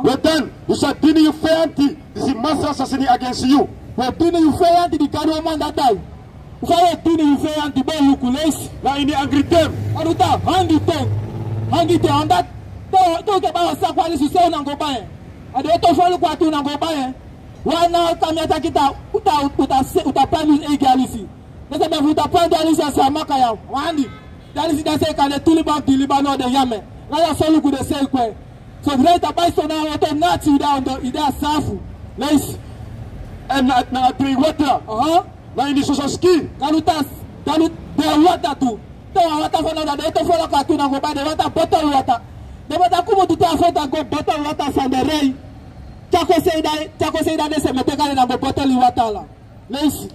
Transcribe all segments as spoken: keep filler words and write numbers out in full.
We dan, un sa dini yu feyanti, disi Masra sa seni agensi yu. We dini yu feyanti di Gado man dati. Fa we dini yu feyanti, bo luku leisi. Na ini angri ten. Gado ta hangi ten. Hangi ten, omdat te, te un keba wan saki wan leisi, se un nanga go bai en. A den oto foluku ati un nanga go bai en. Wan na o kami a taki ta, un ta, un ta se, un ta prani eigi a leisi. Nese ben fu un ta prani a leisi a sa maka ya. Wan di. A leisi dan sei kande tu liba, di liba no de yame. Na ya soluku de sei kwe. So drai ta bai so na oto nati yu da ondo, yu da safu. Leisi. En na, na dringi watra. Aha. Na ini soso skin. Gado ta, Gado de watra tu. Te wan watra fanowdu, den oto foluku ati un nanga go bai den watra, botol watra. Den watra kumutu te a fota go botol watra san de rei. Tyako sei da, tyako sei da den se mete kande nanga go botol watra la. Leisi.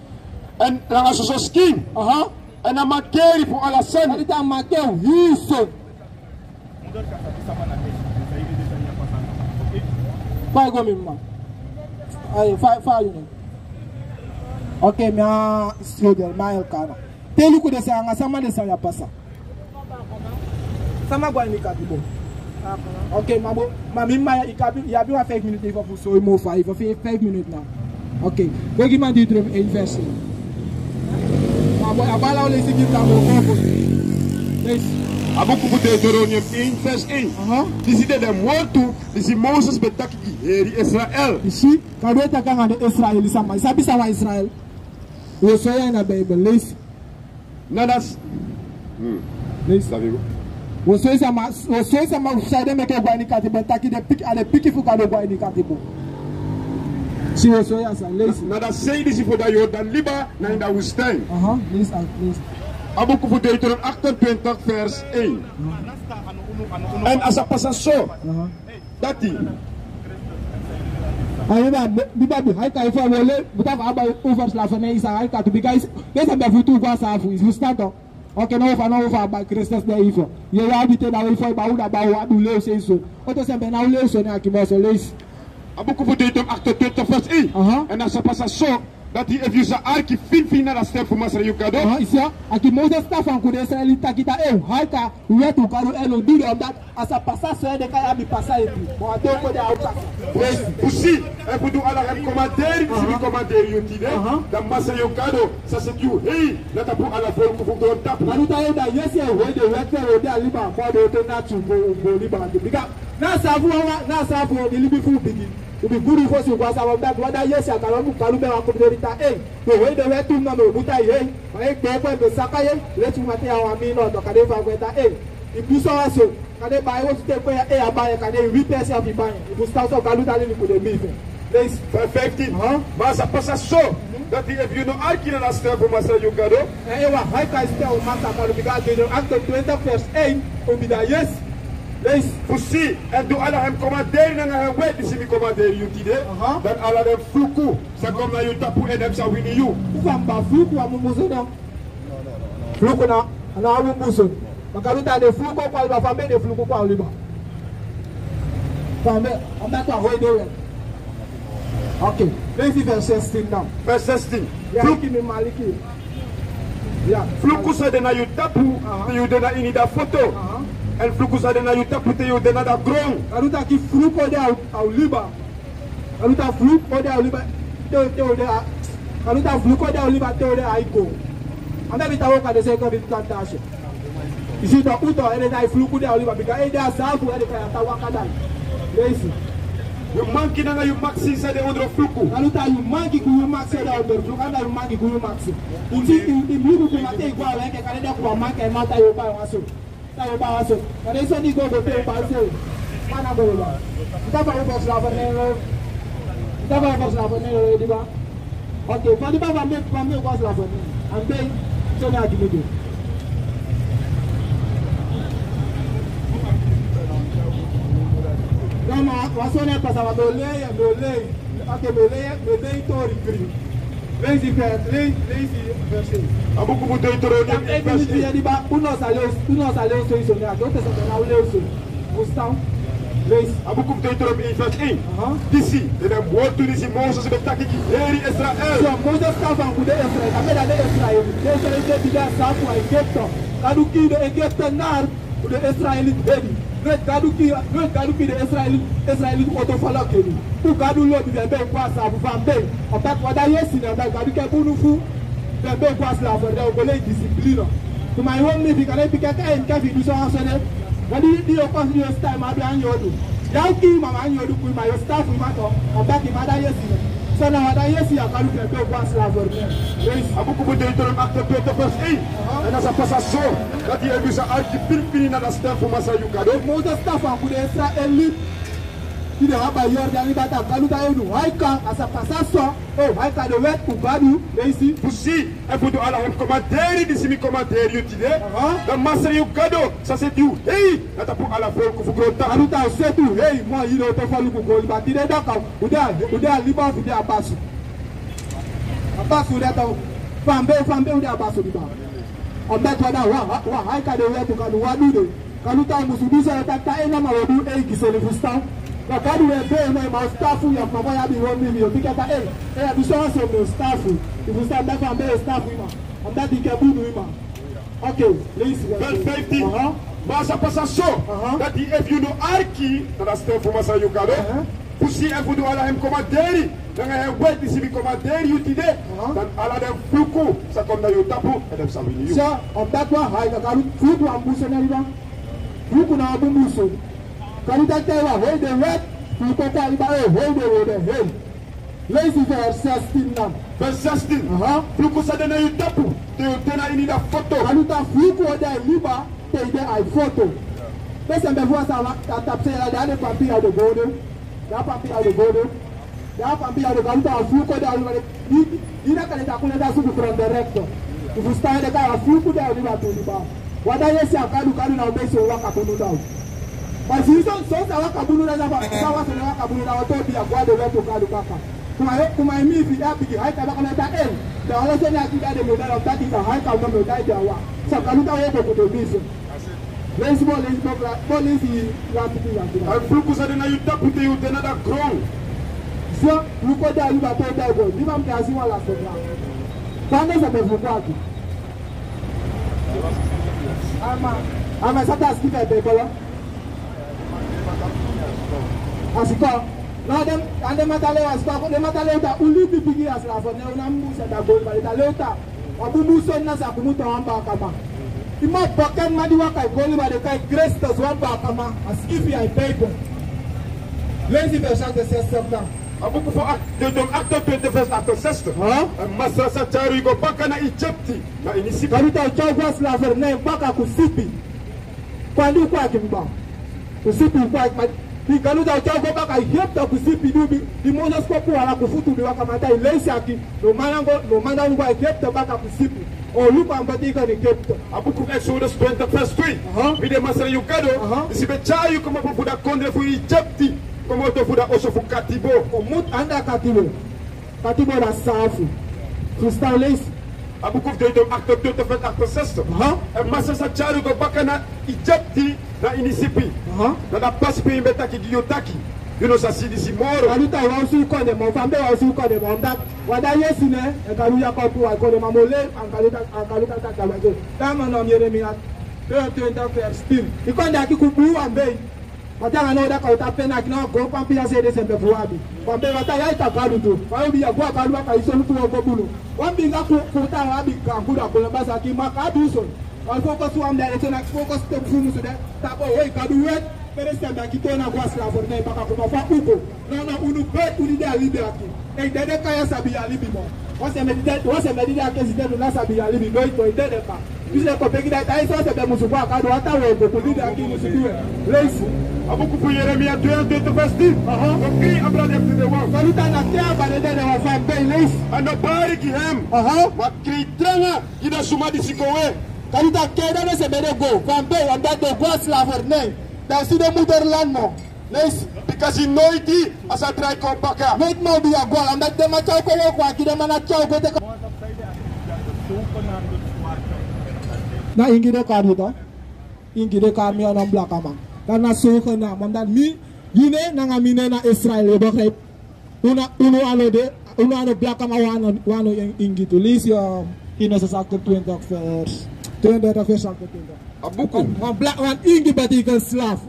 En nanga soso skin. Aha. En a mankeri fu ala sani. Gado ta mankeri yu son. Fa i go mi mma? Ai, fa, fa yu no? Ok, mi a studio, ma Elkana. Te luku den sani anga sama den sani ya pasa. Sama go a ini katibo. Ok, ma bo, ma mi mma, i abi, i abi wan five minutes, i fu soi mi fa, i fu fi-, five minutes na. Ok, go gi man Deuteronomium één vers één. Ma bo, a bala o leisi gi tapu o koko. Leisi. A buku fu Deuteronomium één vers één. Aha. Disi de den wortu disi Moses ben taki gi heri Israel. I si, Gado e taki anga den Israel sama. I sabi san wan Israel? Wi o soi yu na Bijbel, leisi. Na dati. Hmm. Leisi. Sabi go. Wi o soi sama, wi o soi sama fu san ede meke go a ini katibo, taki den piki, a den piki fu Gado go a ini katibo. Si wi o soi yu san, leisi. Na, na dati sei disi fu da Jordan liba, na ini da woestijn. Aha, leisi, ah, leisi. A buku fu Deuteronomium achtentwintig vers één. Hmm. En a sa pasa so. Aha. Dati. Ayi, ma, mi, mi, mi, haika, i fu a wole, buta fu a bai un verslavernij, i sa haika tu, bika i si, den sani ben fu tu go a safu, i fusutan? Ok, now fa, now fa a bai Kristus de i fu. Yu e abi ten, na we i fu a bai, u da bai, u abi un leisi so. Oto sani ben na un leisi so, ne a kimo so leisi. A buku fu Deuteronomium achtentwintig vers één. Aha. En a sa pasa so, dati efu yu sa arki finfin na da sten fu Masra yu Gado. Aha, i si ya, a kimo so, sta fu a ku den Israeliti taki taki, e, haika, weti Gado, e, no du den, omdat a sa pasa so, ede kan ya mi pasa ete. Bon, a den kon de a o pasa. Yes, fu si, efu du ala en komanderi, disi mi komanderi yu tide, aha, dan Masra yu Gado sa seti yu hei na tapu ala folku fu grontapu. Gado ta yu da yesi e hoi den weti, e hoi den a liba, kon a den oto nati go, go liba ante. Bika, na safu wawan, na safu di libi fu bigi. U bi gudu fosi u go a safu, omdat wan dei yesi a Gado, Gado ben wani komanderi taki, e, yu hoi den weti, ma mi o buta yu hei. Ma e gbe kon e ben saka yu, leti mamanten ya wan mi no, no, kande fa a go e taki, e, i du so wan so, kande bai wosu te kon ya, e, a bai, kande i wi pesi a fi bai. I fusutan? So Gado ta leli ku den mi fu en. Leisi. Vers vijftien. Aha. Ma a sa pasa so, dati efu yu no arki na da sten fu Masra yu Gado. E, e, wan, haika, i si te a o maka Gado, bika Deuteronomium achtentwintig vers één, un bi da yesi. Leisi. Fu si, èn du ala en komanderi nanga en weti disi mi komanderi yu tide. Aha. Dan ala den fluku sa kon na yu tapu èn den sa wini yu. Fa mi ba fluku a mumu so dan? Fluku na, na a mumu so. Ma Gado ta den fluku kon a liba, fa mi ben den fluku kon a liba. Fa mi ben, a mi ben kon a hoi den weti. Ok, leisi vers zestien dan. Vers zestien. Ya, fluku. Iki mi maliki. Ya. Fluku sa de na yu tapu, aha, te yu de na ini da foto. Aha. Èn fluku sa de na yu tapu te yu de na da gron. Gado taki fluku o de a, a liba. Gado ta fluku o de a liba, te, te o de a, Gado ta fluku o de a liba te o de a iko. A mi abi ta woka den seni kon a mi plantasi. I si, dan un tu, ede na i fluku de a liba, bika ede a safu, ede kan ya ta waka dan. Leisi. Yu manki nanga yu maksi sa de ondro fluku. Gado ta yu manki ku yu maksi sa de ondro fluku, anda yu manki ku yu maksi. I si, i, i mudu ku mate i go a weke, kande da ku a manki, e mata yu bai wan so. Ta yu bai wan so. Kande so di go go te yu bai so. Mana go lo. Yu ta bai wan so la fa ne lo. Yu ta bai wan so la fa ne lo, di ba. Ok, fa di ba, fa mi, fa mi go a sila fu mi. An ben, so na a gi mi du. No, ma, wan so na a pasa, ma mi o lei, mi o lei. Ok, mi o lei, mi o lei tori kri. Leisi vers, lei, leisi vers. A buku fu Deuteronomium. Èn efu mi di ba, un no sa lei, un no sa lei so, so na, a don te sa na un lei so. Fusutan? Leisi. A buku fu Deuteronomium één vers één. Aha. Disi de den wortu disi Moses ben taki gi heri Israel. So Moses taki fu den Israel, a mi da den Israel, den Israel di de a safu a Egipte. Gado kii den Egiptenari, Fu den Israeliti hedi. Noiti Gadu kii, noiti Gadu kii den Israeliti, Israeliti oto folo keni. Fu Gadu lobi den ben kon a slafu fa a ben. Omdat wan dei yesi na dei Gadu kee bunu fu den ben kon a slafu, den o go lei discipline. Kuma i won mi fika den piki ete en ke fi du so a so de. Wan di, di o kon yu o stan ma abi anyodu. Ya o kii mama anyodu kui ma yu o stan fu i ma to. Omdat i ma dei yesi na. So na wan dei yesi ya Gadu den ben kon a slafu. Yes. A buku fu Deuteronomi akti twenti vers één. Aha. En a sa pasa so. Dati yu e du san arki finifini na a sten fu Masra yu Gado. Moses tapu a fu den Israeliti. Di den abi a Yordani bata Gadu taigi unu, haika, a sa pasa so, o, haika den wet fu Gadu, leisi. Fu si efu un du ala en komanderi disi mi komanderi yu tide. Aha. Dan Masra yu Gado sa seti yu hei na tapu ala folku fu grontapu. Gadu o seti yu hei, mo a hii den oto folku go liba tide daka, un de a, un de a liba fu de a basu. A basu de a tan, fa a ben, fa a ben un de a basu liba. Omdat wan dei, wan, wan, haika den wet fu Gadu, wan du de. Gadu taigi un musu du so, e taki taki en na mi o du, e, gi seni fu stan. Ma Gadu e ben, ma, ma o stan fu yu, ma, ma yu abi wan mi, mi o piki taki en. E, a du so, so mi o stan fu. Yu fu stan, dati fa a ben e stan fu i ma. Omdat i ke bunu i ma. Oké, leisi. Vers vijftien. Aha. Ma a sa pasa so. Aha. Dati efu yu no arki na a sten fu Masra yu Gado. Aha. Fu si efu un du ala en komanderi, nanga en wet disi mi komanderi yu tide, aha, dan ala den fluku sa kon na yu tapu, èn den sa wini yu. So, omdat wan haika Gadu fluku wan bun so na liba. Fluku na wan bun bun so. Gadu taki taigi wan hei den wet, fluku kon a liba, e, hei den wet, hei. Leisi vers zestien dan. Vers zestien. Aha. Fluku sa de na yu tapu, te yu de na ini a foto. Gadu taki fluku o de a yu liba, te yu de a yu foto. Pe sembe fu a sa waka a tapu se ya, den a den pampila o go de. Den a pampila o go de. Den a pampila o go de, a fluku de a liba de. Di, di, di na kande taki un no e suku gron direkto. Yu fu stan, den kai a fluku de a liba tu liba. Wan dei yesi a Gadu, Gadu na o ben so waka bunu dan. Ma si so, so sa waka bunu dan, sa wa, sa wa so waka bunu dan, o to bi a go a den wet fu Gadu baka. Kuma yu, kuma yu mi fi ya bigi haika baka na ta en. Dan ala so na ki da den mi o dai, o taki sa haika o mi o dai den a wan. Sa Gadu ta woko ku den mi so. Leisi mo, leisi mo, kla-, mo leisi, ya tiki, ya tiki. A fluku sa de na yu tapu te yu de na a gron. So, fluku de a liba te yu dai go. Di mi a mi kan si wan lasti dei. Kande sa ben fluku aki. Ama, ama sa ta skifi a Beibel. A siko. Na den, na den mataleti a siko. Den mataleti a un libi bigi a slafu. Ne un na musu a go, ma den ta leti a. A bun bun so na sa kumutu a wan bakaman. I mu baka en, ma di waka e go liba den kai Kristus wan bakaman. A skifi a Beibel. Leisi vers achtenzesentig dan. A buku fu Ak-, Deuteronomi achtentwintig vers achtenzestig. Aha. En Masra sa tyari yu go baka na Egypte, na ini sipi. Gadu ta tyari yu go a slavernij baka ku sipi. Kwandi un kwaki mi ba. Ku sipi un kwaki, ma di Gadu ta tyari un go baka Egypte ku sipi, di un bi, di Moses kon puu ala ku futu, di wakaman ta e leisi aki, no man go, no man go Egypte baka ku sipi. O luku a mbeti kon Egypte. A buku fu Exodus twenti vers twe. Aha. Mi de Masra yu Gado, aha, disi ben tyari yu komoto fu a kondre fu Egypte, komoto fu a oso fu katibo. Komoto anda katibo. Katibo na saafu. Fusutan, leisi. A buku fu Deuteronomi achtentwintig vers achtenzestig. Aha. En Masra sa tyari yu go baka na Egypte, na ini sipi. Aha. Na a pasi pe mi ben taki gi yu taki yu no sa si disi moro. Gadu ta wan suku kondee, ma fa mi ben wan suku kondee, ma omdat wan dei yesi ne, en Gadu ya kon puu wan kondee, ma mi o leisi, en Gadu ta, en Gadu ta taki wan dei. Dati mi o yere mi na tweeëntwintig vers tien. I kondee aki kon bun wan bee. Ma te a no daka, o ta pena aki na go pampila sede sempe fu abi. Wan bee wata ya e taki Gadu tu. Fa yu bi ya go a Gadu waka, i solugu tu o go bunu. Wan bigi a ku, ku ta abi kan ku da ku na basa aki maka a du so. Wan focus wan mi dati e so na focus te fu musu de. Tapu hei Gadu wet, pe den sembe aki toon na go a slavernij baka kuma fa un go. No, no, unu ben, unu de a libi aki. Ei, dede kai a sabi a libi mo. Wan sembe di de, wan sembe di de a kesi de, no na sabi a libi, no i to i dede kai. Disi e kon begi dati, ai so sembe musu go a Gadu, wan taa wet, ku libi aki musu du en. Leisi. A buku fu Yeremia tweeëntwintig vers tien. Aha. Go krin abra den dede wan. Gadu ta na krin abra den dede wan fa a ben, leisi. A no bari gi en. Aha. Ma krin tranga gi a suma disi kon we. Gadu ta krin den sembe di go, fa a ben, omdat den go a slavernij. Dan si den moederland no. Leisi. Bikasi noiti a sa drai kon baka. Noiti mi o du ya go, omdat den man tyari kon, kon aki den man na tyari kon teki. Na ingi den kari yu, toch? Ingi den kari mi, a no blakaman. Dan na so kon na, omdat mi, yu nen nanga mi nen na Israel, yu begrijp. Unu, unu a no de, unu a no blakaman, wi a no, wi a no ingi tu. Leisi, eh, Genesis achtentwintig vers Tweeëndertig vers achtentwintig. A buku. Wan, wan bla-, wan ingi betekent slaaf.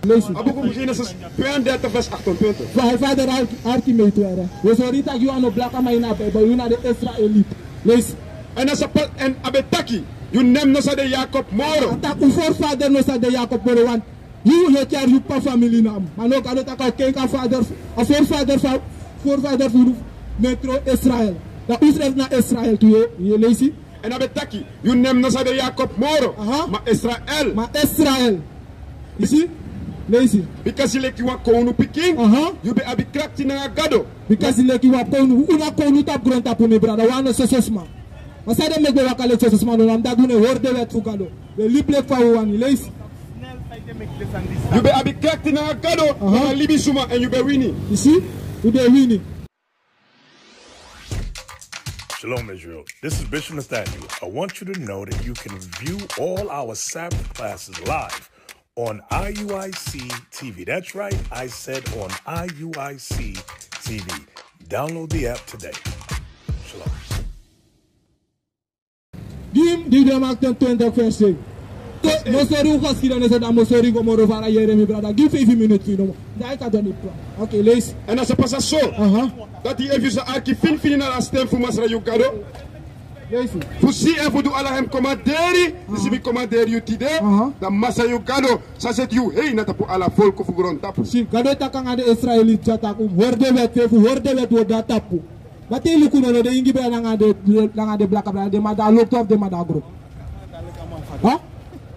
Leisi. A buku fu Genesis tweeëndertig vers achtentwintig. Fa-, fa-, fader arki, arki mi tu ere. We sori taki yu a no blakaman ini a Bijbel, yu na den Israeliet. Leisi. Èn a sa pa-, èn a ben taki, yu nen no sa de Yakob moro. A taki un voorvader no sa de Yakob moro, want yu, yu e tyari yu p'pa famili na mi. Ma now Gado taki a o kenki a fader, a voorvader fa-, voorvader fu unu, nen tron Israel. Dan un srefi na Israel tu, yu e, yu e leisi. Èn a ben taki, yu nen no sa de Yakob moro, aha, ma Israel. Ma Israel. Yu si? Leisi. Bikasi leki wan kownu pikin, aha, yu ben abi krakti nanga Gado. Bikasi leki wan kownu, un na kownu tapu grontapu, mi brada, wan no soso sma. Ma san den meki den waka leki soso sma, no, na mi dati un e hori den wet fu Gado. Den libi leki fa un wani, leisi. Yu ben abi krakti nanga Gado, aha, nanga libisuma, èn yu ben wini. Yu si? Yu ben wini. Shalom, Israel. This is Bishop Nathaniel. I want you to know that you can view all our Sabbath classes live on I U I C T V. That's right, I said on I U I C T V. Download the app today. Shalom. Gi mi, gi mi Deuteronomium achtentwintig vers zeven. Te, mi o sori un geschiedenis, dan mi o sori un go moro fara, yere mi brada. Gi mi feifi minuten fu yu nomo. Dan yu kan doni plan. Oké, leisi. Èn a sa pasa so. Aha. Dati efu yu sa arki finifini na a sten fu Masra yu Gado. Leisi. Fu si èn fu du ala en komanderi, disi mi komanderi yu tide. Aha. Dan Masra yu Gado sa seti yu hei na tapu ala folku fu grontapu. Si, Gado e taki nanga den Israeliet dya taki un hori den wet, fu hori den wet fu de na tapu. Ma te yu luku now, den ingi brada nanga den, nanga den blaka brada, den man de na loktu of den man de na gron? Ha?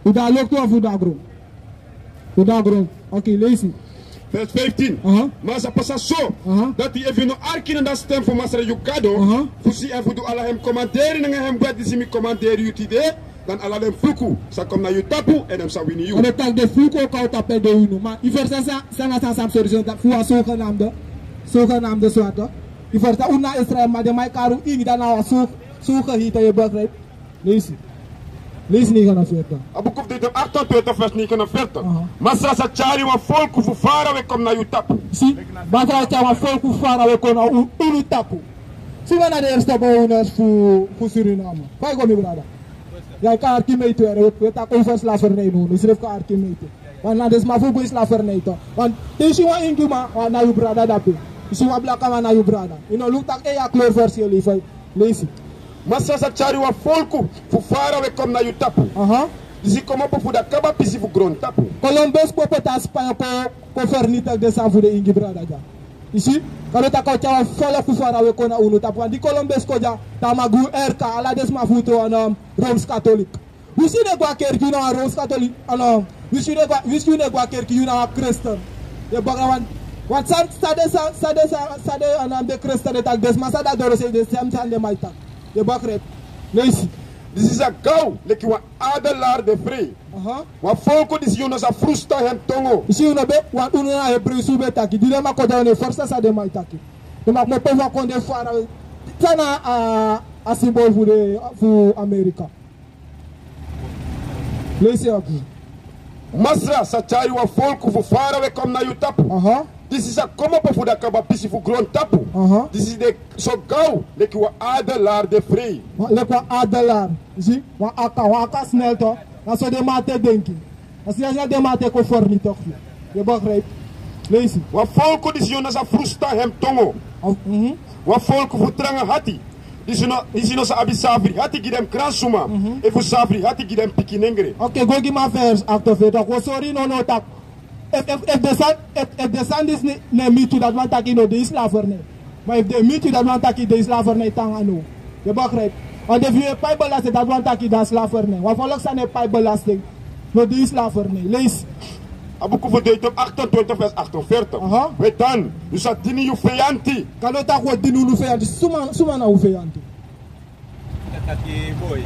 Un de na loktu of un de na gron? Un de na gron. Oké, leisi. Vers vijftien. Aha. Ma a sa pasa so, aha, dati efu yu no arki na a sten fu Masra yu Gado, aha, fu si èn fu du ala en komanderi nanga en wet disi mi komanderi yu tide, dan ala den fluku sa kon na yu tapu èn den sa wini yu. Èn den taki den fluku o kon na yu tapu èn den wini yu. Ma yu ferstan san, san na san, san mi sori yu, dati fu wan zogenaamde, zogenaamde zwarte. Yu ferstan, un na Israel, ma den man e kari un ingi, dan na wan zo-, zogeheten, yu begrijp. Leisi. Leisi negenenveertig. A buku fu Deuteronomium achtentwintig vers negenenveertig. Aha. Masra sa tyari wan folku fu fara we kon na yu tapu. Si, Masra sa tyari wan folku fu fara we kon na u-, unu tapu. Si, wan na den eerste bewoners fu, fu Suriname. Fa yu go, mi brada? Ya, yu kan arki mi ete, we, we taki over slavernij now, yu srefi kan arki mi ete. Want na den sma fu bun slavernij toch. Want te yu si wan ingiman, wan na yu brada dape. Yu si wan blakaman, na yu brada. Yu no luku taki, eh, a kleur verschil, leisi. Masra sa tyari wan folku fu fara we kon na yu tapu. Aha. Disi komopo fu a kaba pisi fu grontapu. Columbus popo, dan Spanje kon, kon vernietig den sani fu den ingi brada dya. Yu si, Gado taki a o tyari wan folku fu fara we kon na unu tapu. Want di Columbus kon dya, dan a man gi un R K, ala den sma fu un tron, um, Rooms-Katholiek. Winsi yu no e go a kerki, yu na wan Rooms-Katholiek, a no. Winsi yu no e go, winsi yu no e go a kerki, yu na wan kresten. Yu e baka wan, wan san, san den, san, san den, san, san den, a no, den kresten e taki, den sma san de na dorosei, den srefi san den man e taki. Yu e baka ret. Leisi. Disi sa gaw leki wan adelaar de frei. Aha. Wan folku disi yu no sa frustan en tongo. Yu si, yu no ben, wan, unu na Hebrew, yu si un ben taki. Di den man kon dya, yu no e frustan san den man e taki. Den man komopo fu a kondee fara. San na a, a symbol fu den, fu Amerika. Leisi en. Masra sa tyari wan folku fu fara we kon na yu tapu. Aha. Disi sa komopo fu a kaba pisi fu grontapu. Aha. Disi de so gaw leki wan adelaar de frei. Wa-, leki wan adelaar. Yu si, wan aka, wan aka snel toch. Na so den man e denki. Na so den man e kon vernietig fu yu. Yu e baka ret. Leisi. Wan folku disi yu no sa frustan en tongo. Of, mhm. Wan folku fu tranga ati. Disi no, disi no sa abi safri ati gi den kransuma. Mhm. Efu safri ati gi den pikinengre. Oké, go gi mi a vers achtenveertig. Wi o sori now now taki. Efu, efu, efu den sani, efu, efu den sani disi no e miti yu, dati wani taki yu no de ini slavernij. Ma efu den miti yu, dati wani taki yu de ini slavernij te nanga now. Yu e baka ret. Want efu yu e pai belasting, dati wani taki yu de na slavernij. Wan folku san no e pai belasting no de ini slavernij. Leisi. A buku fu Deuteronomium achtentwintig vers achtenveertig. Aha. We dan, yu sa dini yu feyanti. Gado taki wi o dini unu feyanti. Suma, suma na un feyanti? Taki boi.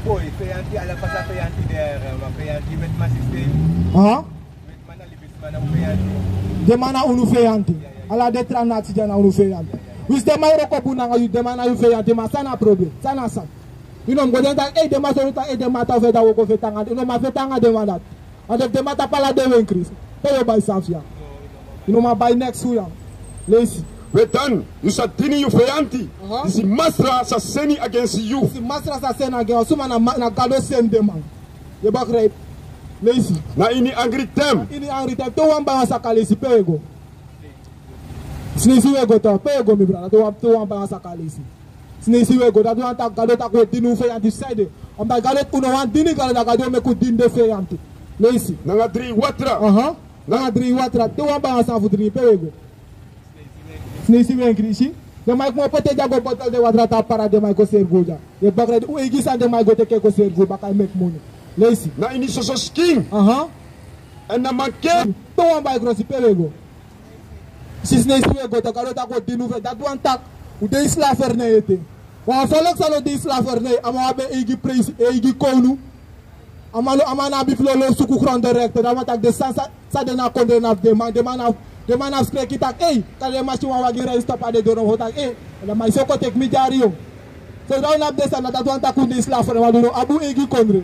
Boi, feyanti, ala fasi a feyanti de, ma feyanti wetiman systeem. Aha. Wetiman na libisma na un feyanti. Den man na unu feyanti. Ya, ya, ya. Ala den tra nati dya na unu feyanti. Ya, ya, ya. Winsi den man e wroko bun nanga yu, den man na yu feyanti, ma san na a problem? San na san? Yu no mu go de taki, ei, den man sori taki, ei, den man tapu feti, dan wi o go feti nanga den. Yu no man feti nanga den man dati. Want efu den man tapu ala den wenkri, pe yu o bai sani fu yu? Yu no man bai neks fu yu. Leisi. Pe dan yu sa dini yu feyanti, aha, disi Masra sa seni agensi yu. Disi Masra sa seni agensi yu, suma na ma-, na Gado seni den man. Yu e begrijp? Leisi. Na ini angri ten. Na ini angri ten. Te wan baya saka leisi, pe wi e go? Sneisi wi e go toch, pe wi e go, mi brada? Te wan, te wan baya saka leisi. Sneisi wi e go, dati wani taki Gado taki wi o dini un feyanti fu saide. Omdat Gado, un no wani dini Gado, dan Gado o meki un dini den feyanti. Leisi. Nanga dringi watra. Aha. Nanga dringi watra. Te wan baya sani fu dringi, pe wi e go? Sneisi wi e kisi. Den man e kon poti dya go botel den watra tapu para, den man e kon seri go dya. Yu e begrijp? Un eigi sani den man e go teki kon seri go baka e meki moni. Leisi. Na ini soso skin. Aha. Èn na manke. Te wan baya krosi, pe wi e go? Sneisi wi e go toch, Gado taki wi o dini un feyanti. Dati wani taki un de ini slavernij ete. Wan folku san no de ini slavernij, a man abi en eigi presi, eigi kownu. A man no, a man no abi fu lolo suku gronde rechten. Dati wani taki den sani san, san de na kondre na fu den man, den man na, den man na fu skreki taki: "Ei, kande den man si wan wagi rij stop a den doro fu taki: 'Ei, a man disi o kon teki mi dyari, yo.'" So dati wani abi den sani, dati wani taki un de ini slavernij, want un no abi un eigi kondre.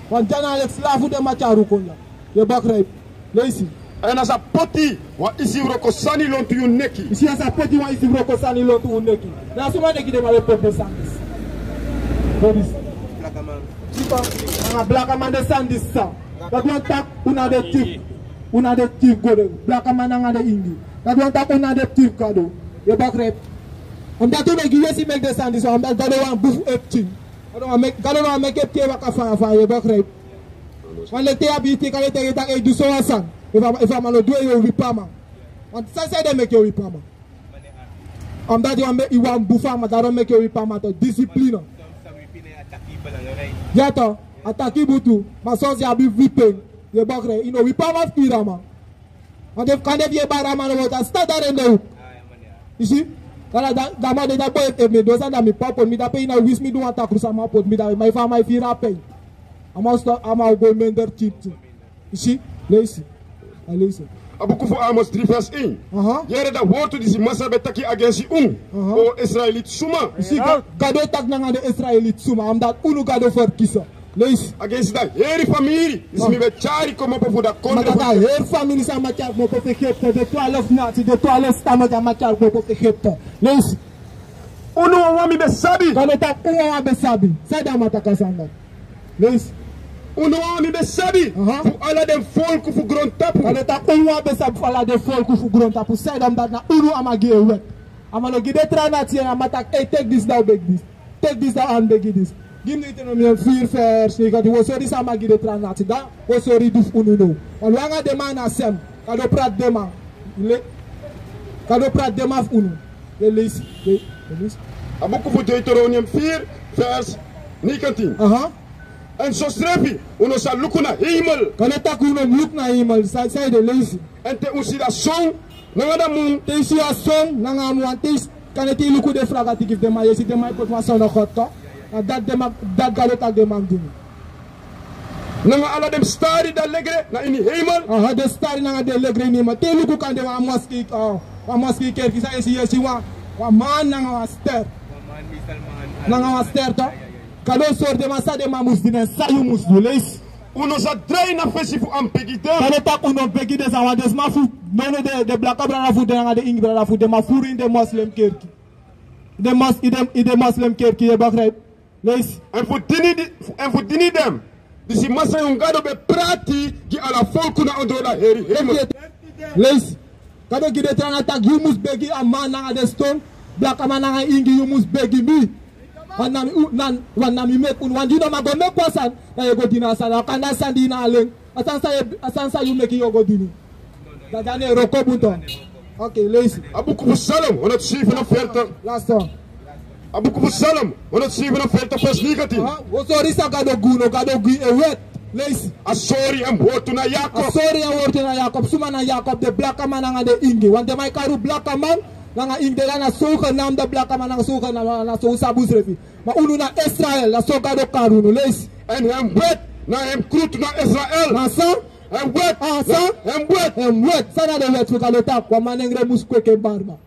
Want dya na leki slafu den man tyari un kon dya. Yu e begrijp? Leisi. Èn a sa poti wan isi wroko sani lontu yu neki. Yu si, a sa poti wan isi wroko sani lontu un neki. Na suma neki den man e poti den sani disi? Poti disi. Nanga blakaman den sani disi sa. Dati wani taki un na den tif. Un na den tif go de. Blakaman nanga den ingi. Dati wani taki un na den tif Gado. Yu e begrijp? Omdat un no gi yesi meki den sani disi, omdat Gado wani bun fu en pikin. Gado no wani meki, Gado no wani meki en pikin e waka faya faya, yu e begrijp? Wan leki te yu abi iti, kan yu taigi en taki: "Ei, du so wan sani." Efu a, efu a man no du en, yu o wipi a man. Want san, san ede meki yu o wipi a man? Omdat yu wani, yu wani bun fu a man, daarom meki yu o wipi a man toch, discipline. Ya toch, a taki bun tu. Ma soms yu abi fu wipi en. Yu e begrijp? Yu no wipi a man fu kiri a man. Want efu kande fu yu e bari a man, no, dan stop daar in de hoek. Yu si? Kande dan, dan man de, dan boi, efu mi du wan sani, dan mi p'pa o poti mi dape. Yu na wisi mi du wan takru san, a man o poti mi dape. Ma efu a man e firi a pen, a man o stop, a man o go mindri tyip tu. Yu si? Leisi. A leisi. A buku fu Amos dri vers een. Aha. Yere a wortu disi Masra ben taki agensi un. Aha. O Israeliti suma. Yu si, Ga-, Gado e taki nanga den Israeliti suma, omdat unu Gado ferkisi. Leisi. Agensi a heri famiri disi mi ben tyari komopo fu a kondre. Ma taki a heri famiri san a man tyari komopo fu Egipte, den twaalf nati, den twaalf stam san a man tyari komopo fu Egipte. Leisi. Unu wawan mi ben sabi. Gado taki unu wawan ben sabi. San ede a man taki a sani dati? Leisi. Unu wawan mi ben sabi. Aha. Fu ala den folku fu grontapu. Gado taki unu wawan ben sabi fu ala den folku fu grontapu. San ede? Omdat na unu a man gi en wet. A man no gi den tra nati, èn a man taki: "Ei, teki disi, dan un begi disi. Teki disi, dan un begi disi." Gi mi Deuteronomium vier vers negentien. Wi o sori san a man gi den tra nati, dan wi o sori di fu unu now. Want wi nanga den man na sem. Gado prati den man. Le-, Gado prati den man fu unu. Yu e leisi. Yu e, yu e leisi. A buku fu Deuteronomium vier vers negentien. Aha. Èn sosrefi unu sa luku na hemel. Gado taki unu luku na hemel. San, san ede? Leisi. Èn te un si a son nanga a mun. Te yu si a son nanga a mun, wan te yu si, kande te yu luku den fraga tiki fu den man, yu e si den man e poti wan son na God toch. Na dati den man, dati Gado taki den man dini. Nanga ala den stari dan legre na ini hemel. Aha, den stari nanga den legre ini hemel. Te yu luku kande wan moskee, ah, wan moskee kerki san yu e si, yu e si wan, wan man nanga wan ster. Nanga wan ster toch. Gado sori den man san den man mus dini, san yu mus du. Leisi. Unu sa drai na fesi fu a mus begi den. Gado taki unu mus begi den. San wan den sma fu, no, no, den, den blaka brada fu den nanga den ingi brada fu den man furu ini den Muslim kerki. Den mos-, ini den, ini den Muslim kerki, yu e begrijp? Leisi. Èn fu dini di-, fu, èn fu dini den. Disi Masra yu Gado ben prati gi ala folku na ondro a heri hemel. Leisi. Gado gi den tra nati taki yu mus begi a man nanga den ston, blakaman nanga ingi, yu mus begi mi. Want na mi, u, na, want na mi meki unu. Want yu no man go meki wan sani, dan yu e go dini a sani. A kan, a sani di yu no alen. A sani san yu, a sani san yu meki, yu o go dini. Dan, dan a no e wroko bun toch. Ok, leisi. A buku fu Psalm honderdzevenenveertig. Last one. A buku fu Psalm honderdzevenenveertig vers negentien. Ah, wi o sori san Gado gi unu, Gado gi en wet. Leisi. A sori en wortu na Jacob. A sori en wortu na Jacob. Suma na Jacob? Den blakaman nanga den ingi. Want den man e kari unu blakaman nanga ingi, den na zogenaamde blakaman nanga zogenaamde, na so un sabi unsrefi. Ma unu na Israel, na so Gado kari unu. Leisi. Èn en wet na en krutu na Israel. Na san? En wet. Ah, san? En wet. En wet. San na den wet fu Gado taki? Wan manengre mus kweki en barba.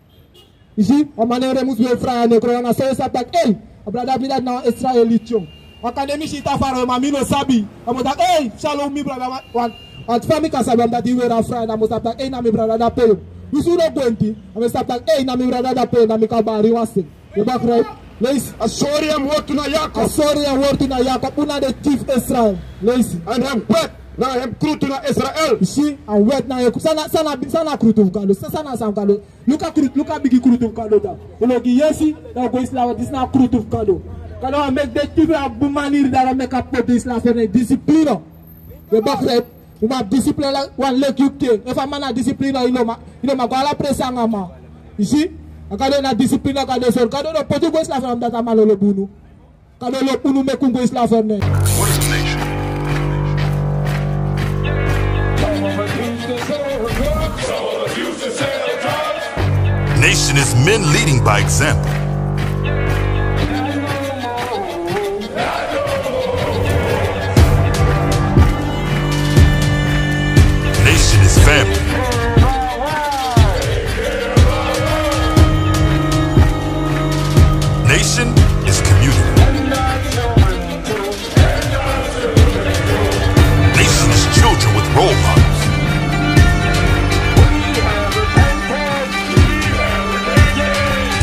Yu si, wan manengre mus weri frai a nekro, na so yu sabi taki, ei, a brada fu mi dati na wan Israeliti yo. A kande mi si a tan fara, ma mi no sabi. A mus taki, ei, shalom mi brada, wan, wan, wan fa mi kan sabi, a mus dati weri a frai, a mus sabi taki, ei, na mi brada dape yo. Yu si unu o gwenti, a mi e sabi taki, ei, na mi brada dape, na mi kan bari wan stem. Yu begrijp? Leisi. A sori en wortu na Yakob. A sori en wortu na Yakob, unu na den tyfu Israel. Leisi. Èn en wet na en krutu na Israel. Yu si, a wet na en krutu. San na, san na, san na krutu fu Gado. San, san na san Gado. Luku a krutu, luku a bigi krutu fu Gado dati. Un no gi yesi, dan un go slafu, disi na a krutu fu Gado. Gado wani meki den tyfu a bun maniri, dan a meki a poti den slafu na discipline. Yu begrijp? Un mu abi discipline, wan leki yu pikin. Efu a man na discipline, yu no man, yu no man go ala presi nanga a man. Yu si? A Gado na discipline, Gado sori. Gado no poti un go slafu na dati a man no lobi unu. Gado lobi unu meki un go slafu na en. What is a nation? Nation is men leading by example. Nation is family. Nation is community. Nation is children with role models.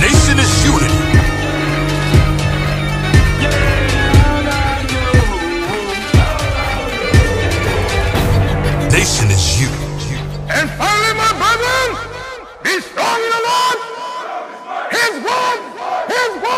Nation is unity. Nation is you. And finally, my brethren, be strong in the Lord. His word, his word.